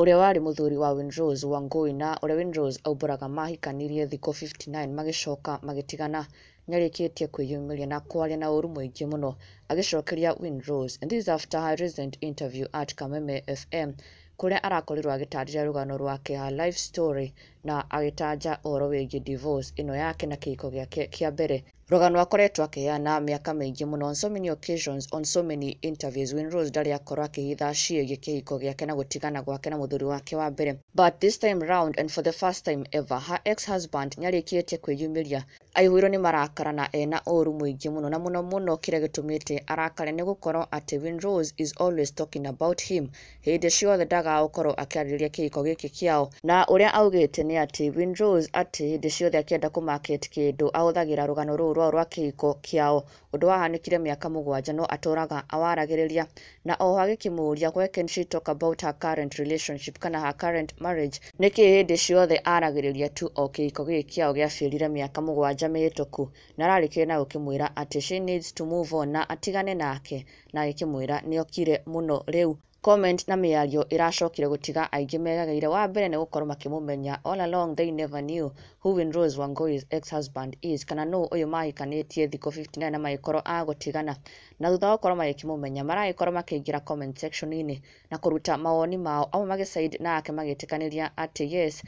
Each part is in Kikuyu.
Ũrĩa warĩ mũthuri wa Winrose Wangui na ũrĩa Winrose aumbũraga mahikanirie thikũ 59 magĩcoka magĩtigana, nĩarĩkĩtie kwĩyumĩria na kwaria na ũru mũingĩ mũno agĩcokeria Winrose. And this is after her recent interview at Kameme FM, kũrĩa arakorirwo agĩtarĩria rũgano rwake, her life story, na agĩtanja ũhoro wĩgiĩ divorce ĩno yake na kĩhiko gĩake kĩa mbere. Rũgano akoretwo akĩheana mĩaka mĩingĩ mũno on so many occasions, on so many interviews. Winrose ndarĩ akorwo akĩhitha ciĩgiĩ kĩhiko gĩake na gũtigana gwake na mũthuri wake wa mbere, but this time round and for the first time ever, her ex-husband nĩarĩkĩtie kwĩyumĩria aihũirwo nĩ marakara na ena ũru mũingĩ mũno, na mũno mũno kĩrĩa gĩtũmĩte arakare nĩ gũkorwo atĩ Winrose is always talking about him. Hĩndĩ ciothe ndagaga gũkorwo akĩarĩrĩria kĩhiko gĩkĩ kĩao, na ũrĩa augĩte nĩ atĩ Winrose atĩ hĩndĩ ciothe akĩenda kũmarket kĩndũ ahũthagĩra rũgano rũu rwao rwa kĩhiko kĩao, ũndũ wahanĩkire mĩaka 7, no atũraga awaragĩrĩria. Na oho agĩkĩmũria, why can she talk about her current relationship kana her current marriage? Nĩkĩ hĩndĩ ciothe aragĩrĩria tu o kĩhiko gĩkĩ kĩao gĩabĩrire mĩaka 7 mĩhĩtũku? Na ararĩkĩria na gũkĩmwĩra atĩ she needs to move on na atigane nake, na agĩkĩmwĩra nĩokire mũno rĩu. Comment na mĩario ĩracokire gũtiga aingĩ megegeire. Wa mbere nĩ gũkorwo makĩmũmenya, all along they never knew who Winrose Wangui's ex-husband is, kana nũ ũyũ mahikanĩtie thikũ 59 na magĩkorwo a gũtigana. Na thutha wa gũkorwo magĩkĩmũmenya, maragĩkorwo makĩingĩra comment section-inĩ na kũruta mawoni mao, amwe magĩside nake magĩtĩkanĩria atĩ yes,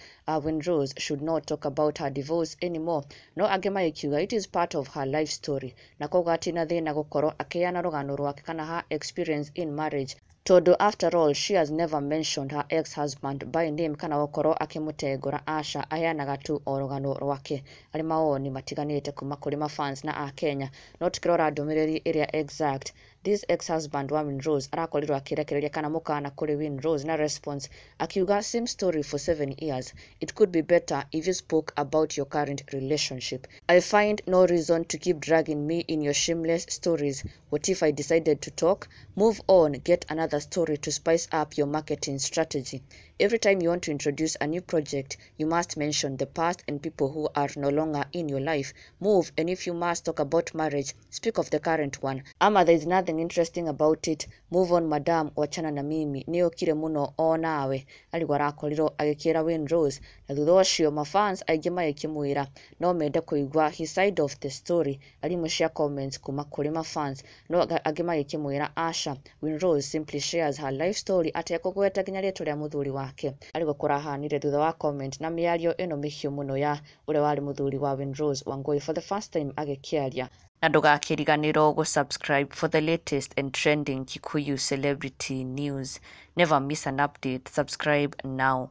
Winrose should not talk about her divorce anymore, no angĩ magĩkiuga it is part of her life story, na koguo hatirĩ na thĩna gũkorwo akĩheana rũgano rwake kana her experience in marriage, tondũ after all she has never mentioned her ex-husband by name kana gũkorwo akĩmũtengũra. Aca, aheanaga tu o rũgano rwake. Arĩ mawoni matiganĩte kuma kũrĩ mafans na akenya, no tukĩrora ndũmĩrĩri ĩrĩa exact this ex-husband wa Winrose arakorirwo akĩrekereria kana mũkana kũrĩ Winrose na response akiuga, "Same story for 7 years. It could be better if you spoke about your current relationship. I find no reason to keep dragging me in your shameless stories. What if I decided to talk? Move on, get another story to spice up your marketing strategy. Every time you want to introduce a new project, you must mention the past and people who are no longer in your life. Move, and if you must talk about marriage, speak of the current one. Ama there is nothing interesting about it. Move on, madam, wachana na mimi. Nĩũkire mũno o nawe." Arĩguo arakorirwo agĩkĩra Winrose, na thutha ũcio mafans aingĩ magĩkĩmwĩra no mende kũigua his side of the story. Arimũ cia comments kuma kũrĩ mafans, no angĩ magĩkĩmwĩra aca, Winrose simply shares her life story atekũgweta nginya rĩtwa rĩa mũthuri wake. Arĩguo kũrahanire thutha wa comment na mĩario ĩno mĩhiũ mũno ya ũrĩa warĩ mũthuri wa Winrose Wangui for the first time agĩkĩaria. Na ndũgakĩriganĩrwo gũ-subscribe for the latest and trending Kikuyu celebrity news. Never miss an update. Subscribe now.